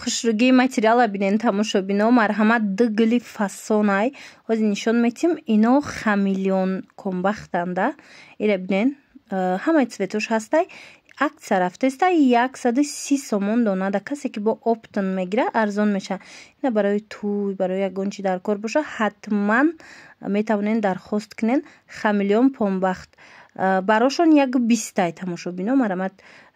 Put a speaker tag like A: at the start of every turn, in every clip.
A: Хушрӯгии материала бинен, тамошобино, марҳамат. Ду гули фасонай ҳозир нишон метим. Ино хамелеон комбахтанда. Ира бинен, ҳамаи цветош ҳастай. Акция рафтеста, 130 сомон донада. Касе ки бо оптом мегира, арзон мешавад. Ина барои тӯй, барои ягон чи дар кор боша, ҳатман метавонен дархост кунен. Хамелеон помбахт барошон 1,20-ай. Тамошобино, марҳамат,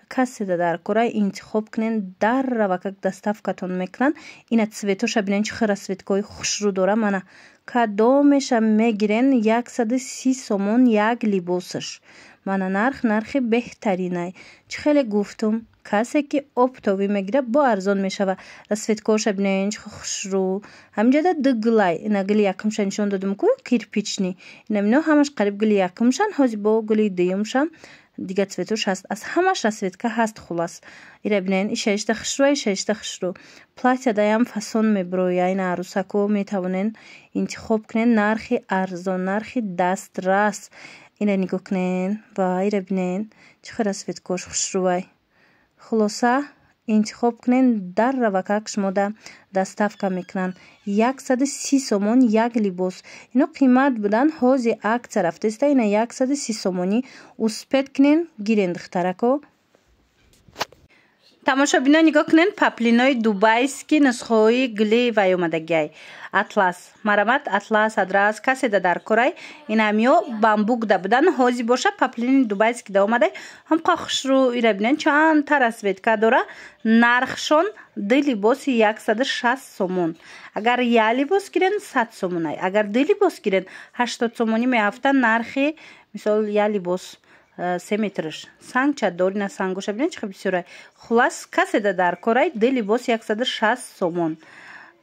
A: каседа дар кора, интихоб кунен, дар равакак доставкатон мекунанд. Ина цветоша бинен, чӣ хел расцветкаҳои хушрӯ дора. Мана, кадомеша мегирен, 130 сомон як либосаш. Мана нарх, нархи беҳтаринай. Чӣ хеле гуфтум, касе ки оптовый мегира, бо арзон мешава. Расцветкаҳоша бинен, чӣ хушрӯ. Ҳаминҷода ду гулай. Ина гули якумша нишон додум ку, кирпичный. Ина мино ҳамаш қариб гули якумшан. Ҳозир бо гули дуюмшам дигар цветош ҳаст. Аз ҳамаш расцветка ҳаст. Хулас, ира бинен, ишаишта хушрӯ, ишаишта хушрӯ. Платьядаям фасон мебироя. Ина арӯсако метавонен интихоб кунен, нархи арзон, нархи дастрас. Ира нигоҳ кунен ва ира бинен, чӣ хел расцветкош хушрӯвай. Хулоса, интихоб кунен, дар равакак шумода доставка мекунанд. 130 сомон як либос. Ино қимат будан, ҳозир акция рафтеста, ина 130 сомонӣ. Успеть кунен, гирен, духтарако. Тамошобино, нигоҳ кунен, поплинои дубайский, нусхаҳои гули вай омадагиай, атлас. Марамат, атлас, адрас каседа дар корай. Инамиё бамбукда будан, ҳозир боша поплини дубайский да омадай. Ҳамқа хушрӯ. Ира бинен, чандта расцветка дора. Нархшон ду либоси 160 сомон. Агар як либос гирен, 100 сомонай, агар ду либос гирен, 80 сомонӣ меафта. Нархи мисол як либос 3 метрш сангча дорина. Сангоша бинед, чӣ бисёрай. Хулас, каседа дар корай, ду либос 160 сомон.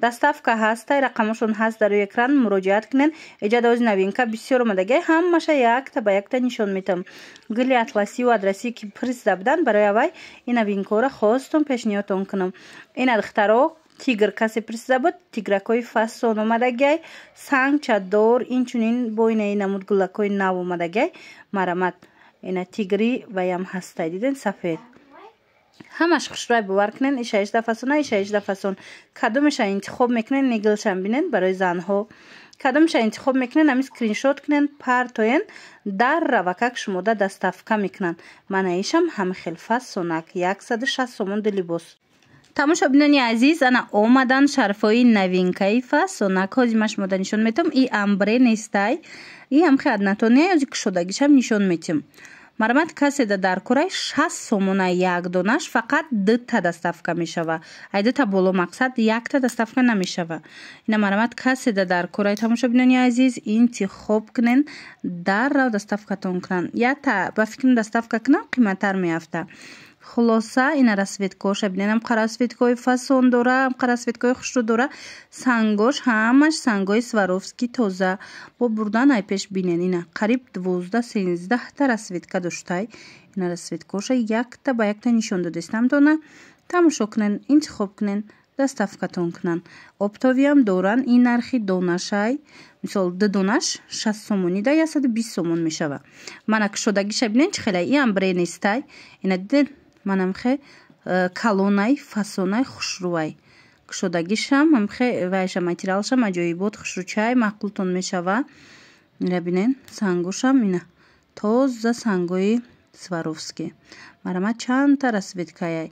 A: Доставка ҳастай, рақамошон ҳаст дар рӯи экран, муроҷиат кунен. Эҷа дози новинка бисёр омадагай, ҳамаша якта ба якта нишон метам. Гули атласию адрасӣ ки призда будан, барои авай ин новинкаҳоро хостум пешниҳодтон кунам. Ина, духтаро, тигр касе призда буд, тигракҳои фасон омадагай, сангчадор. Инчунин бо инаи намуд гулакҳои нав омадагай. Марамат, ина тигри ваям ҳастай, диден, сафед. Ҳамаш хушрӯй, бовар кунен. Иша 18 фасона, иша 18 фасон. Кадомеша интихоб мекунен, неглшам бинен, барои занҳо. Кадомеша интихоб мекунен, ҳами скриншот кунен, партоен, дар равакак шумода доставка мекунанд. Мана ишам ҳами хел фасонак, 160 сомон ду либос. Тамошобинони азиз, ана омадан шарфҳои новинкаи фасонак. Ҳозир ман шумода нишон метавам. И амбре нестай, и ҳам однотонный. Ҳози кушодагишам нишон метим. Марҳамат, каседа дар корай, 60 сомона як донаш. Фақат дута доставка мешава, ай дута боло, мақсад, якта доставка намешава. Ина, марҳамат, каседа дар корай, тамошобинони азиз, интихоб кунен, дар рав доставкатон кунанд. Якта ба фикрам доставка кунам, қиматтар меафта. Хулоса, ина расцветкоша бинен, ҳам расцветкои фасон дора, ҳам расцветкои хушрӯ дора. Сангош ҳамаш сангои Сваровски, тоза. Бо бурдан ай пеш бинен, ина қариб 12-13та расцветка доштай. Ина расцветкоша якта ба якта нишон додестам дона. Тамошо кунен, интихоб кунен, доставкатон кунанд. Оптовыйам доранд. Ин нархи донашай, мисол, ду донаш 60 сомонӣ да 120 сомон мешава. Мана кушодагиша бинен, чӣ хелай. И амбре нестай. Ина диден, манамхе калонай, фасонай, хушрӯвай. Кушодагишам ҳамхе вайша, материалшам аҷоибот, хушрӯчай, маъқултон мешава. Ира бинен, сангошам ина тоза сангои Сваровски. Марама, чандта расцветкаяй.